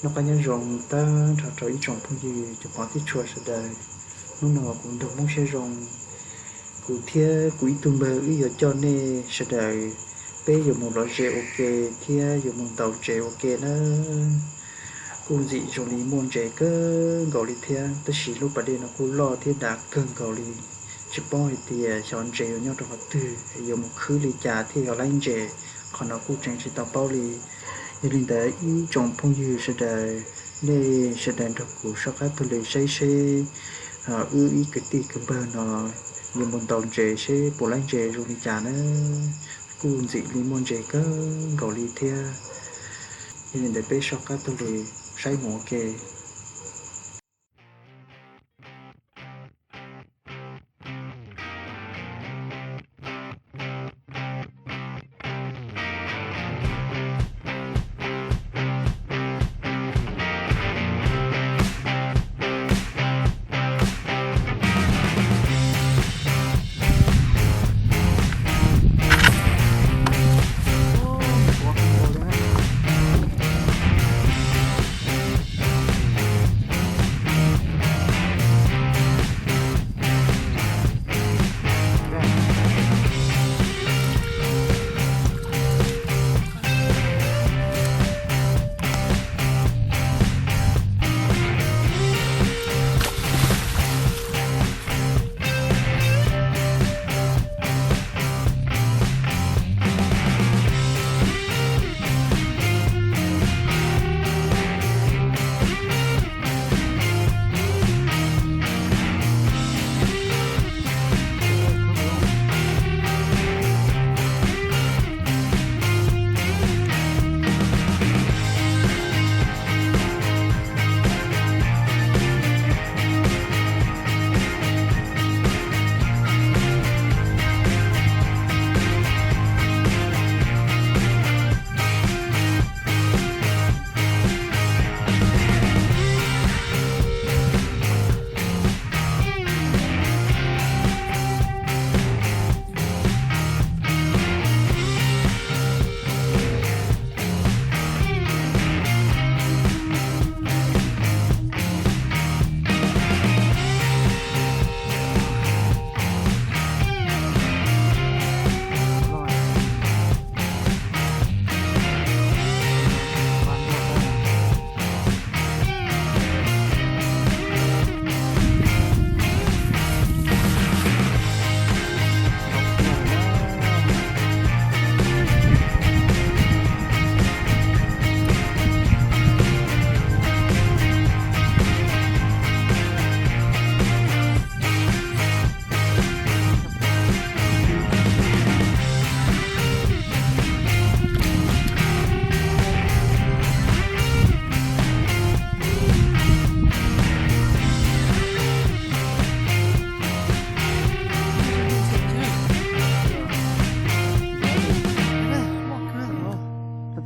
Noj qab nyob zoo tag nrho rau ib tsoom phooj ywg cov phooj ywg tshua sawv daws. Hnub no kuv nrog Hmoob Siab Zoo, kuv thiab kuv ib tug npawg wb yuav coj nej sawv daws, peb yuav mus lov zes ua ke thiab yuav mus ntaus ntses ua ke na. Kuj ntxim zoo li muaj ntses kawg nkaus li thiab, tab sis lub pas dej no kuj loj thiab dav kawg nkaus li. Tsis paub hais tias xyov ntses yuav nyob rau qhov twg, yuav mus khwb li cas thiaj yuav laib ntses, qhov no kuj tseem tsis tau paub li. Yog li ntawd ib tsoom phooj ywg sawv daws, nej sawv daws nrog kuv soj qab taug lw saib seb wb ib kwv tij kwv npawg no yuav mus ntaus ntses seb puas laib ntses zoo li cas na. Kuj ntxim li muaj ntses kawg nkaus li thiab. Yog li ntawd peb soj qab taug lw saib mus ua ke.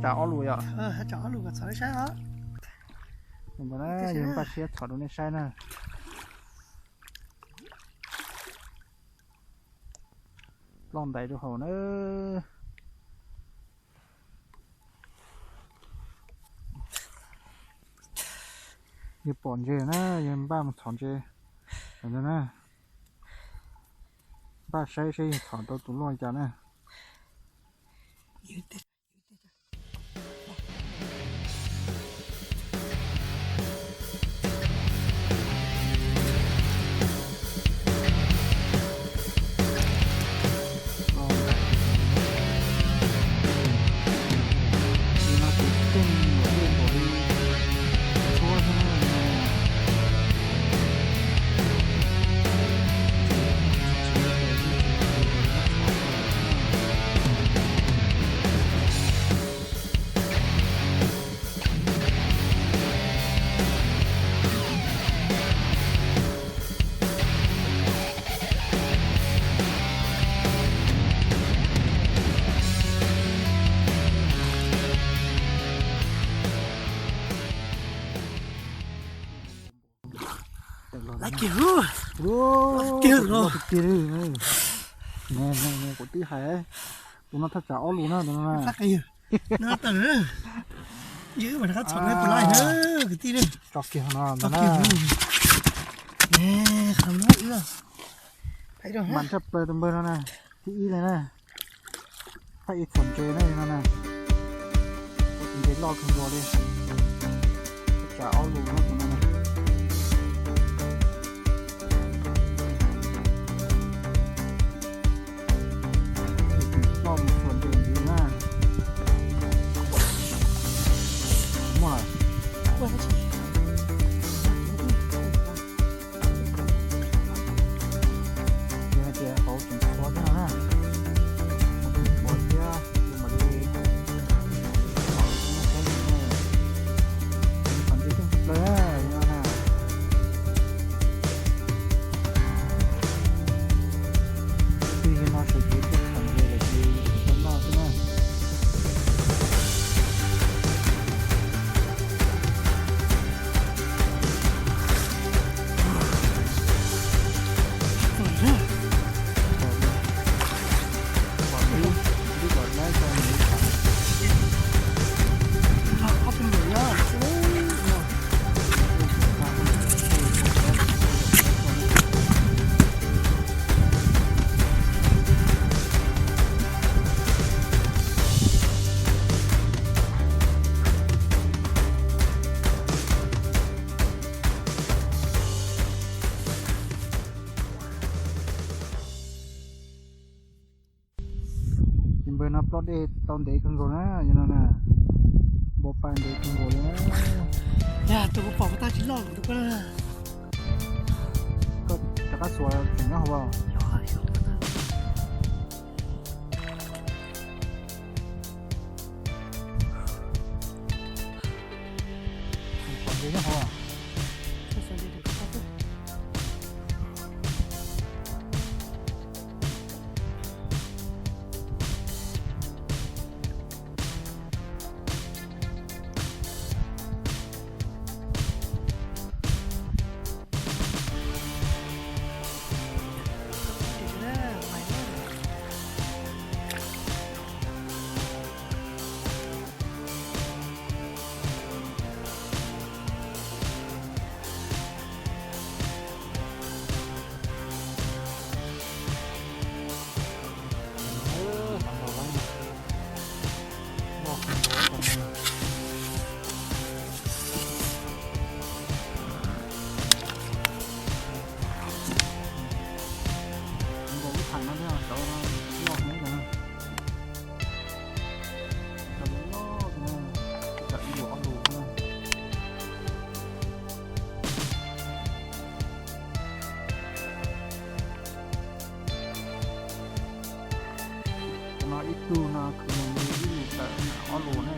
Thaj tsam ob lus yom. Thaj tsam ob lus kom txhom saib os. Ntawd na, yog npaj siab txhom rau nej saib na. Ploj ntais rau hauv na. Yog pom ntses na, yog npaj mus txhom ntses. Ntawd na, npaj saib seb yog txhom tau tus loj cas na. Laiv kiag, laiv kiag no. Kuv twb hais, tus no thaj tsam ob lus na, tus no na. Yog wb mas rov qab txhom na tus laij na, kwv tij na. Tso kiag no ntag na. Qhov no wb mas tshaj plaws tus npawg no na, thib ib li na. Thaij ib txhom ntses na no na. Tus ntses loj kawg nkaus li. Tsam ob lus no tus no na. Loj mus txhuam ntses ntxiv na. Muaj lawm. Ces hais tias hauv tseem txhua thiab no na. Hauv tseem txhua thiab, ces mam li, mam li, txhom ntses coob tshaj plaws no na. Twb yog no sawv cev tuaj txhom ntses lawm ces tau noj xwb na. Ces npawg no ploj dej tau ntev kawg nkaus na, yog no na, npau pa ntev kawg nkaus li na. Yog tus kuv pom kuv tab tsis loj tus koj na. Koj rov qab xuas tseem nyob hauv. Tseem nyob hauv. No ib tug no khwv nws li ib lus tawm ob lus na.